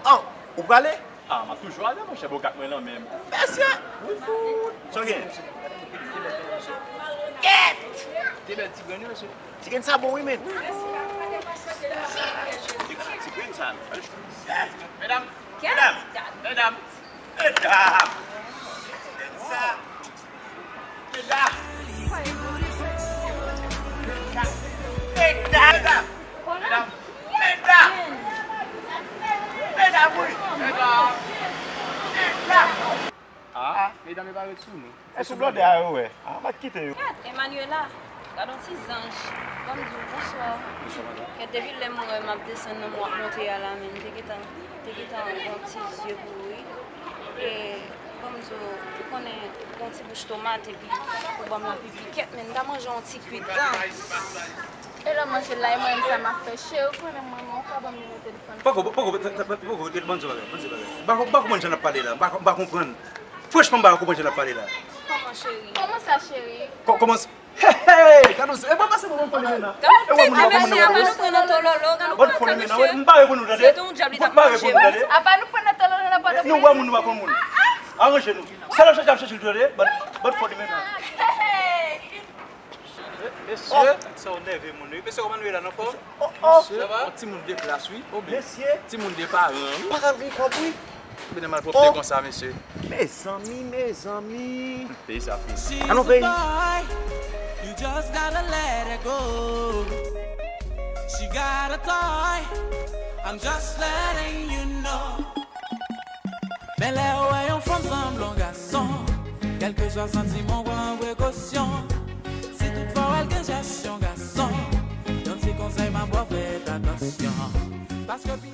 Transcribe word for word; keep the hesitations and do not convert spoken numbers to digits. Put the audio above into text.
Oh, ou prale? Ah, m ap toujou ale, monchè, bon, kat mwen lan menm. Mesye! Wi, fout! Sa w gen? Kèt! Te bèl ti grenn, wi, mesye. Ti grenn sa bon, wi, men. Ti grenn sa. Medam! Medam! Medam! Medam! Medam! Medam! Medam! Medam! Medam! Medam, wi! Medam! Medam! Ah, medam, e pa ret sou nou. E sou blòdè a yo wè. Ah, m ap kite yo. Gad, Emmanuela, gad yon ti zanj. Ban m di w bonswa. Kèt, depi lè m wè m ap desann nan m w ap monte a la, men m te gentan, te gentan gen yon ti zye pou ou, wi. E, ban m di w, ou konnen, ou gon ti bouch tomat, epi ou ban m lapipi. Kèt, men m ta manje yon ti kwit dan. E lè w manje la, e mwen menm sa m ap fè, cheri, ou konnen mwen, mwen, ou ka ban m nimewo telefòn. Poko, poko, poko, poko, ban m di w bagay, ban m di w bagay. M pa, m pa konprann jan n ap pale la, m pa, m pa konprann. Franchman, m pa konprann jan n ap pale la. Kòman, cheri? Kòman sa, cheri? Kò-, kòman s-, hey, hey, gade w, e pa pase pou mwen fò li menm nan. Gade w tete mesye a, pa nou pran nan tololo, gade w pran nan tete mesye. M pa reponn ou, tande. Se te yon dyab li t ap manje, wi. M pa reponn ou, tande. A pa nou pran nan tololo nan Pòtoprens. Nou wè moun, nou pa konn moun. Aranje nou. Sa l ap chache, ap chache l, tande. Ban, ban fò li menm nan. Mesye, sa w nève moun, wi. Mesye, kòman nou ye la, n anfòm? Mesye, yon timoun de klas, wi. Obli. Timoun de paran, wi. Pa ka gen kòb, wi. Vin malpwòpte konsa, mesye. Mezanmi, mezanmi. Peyi sa fini. Anon peyi. You just gotta let it go. She got a toy. I'm just letting you know. Men lè w wè yon fanm sanble yon gason, kèlkeswa santiman w pran prekosyon. Si toutfwa w wè l gen jès yon gason, yon ti konsèy m ap ba w, fè atansyon. Paske pi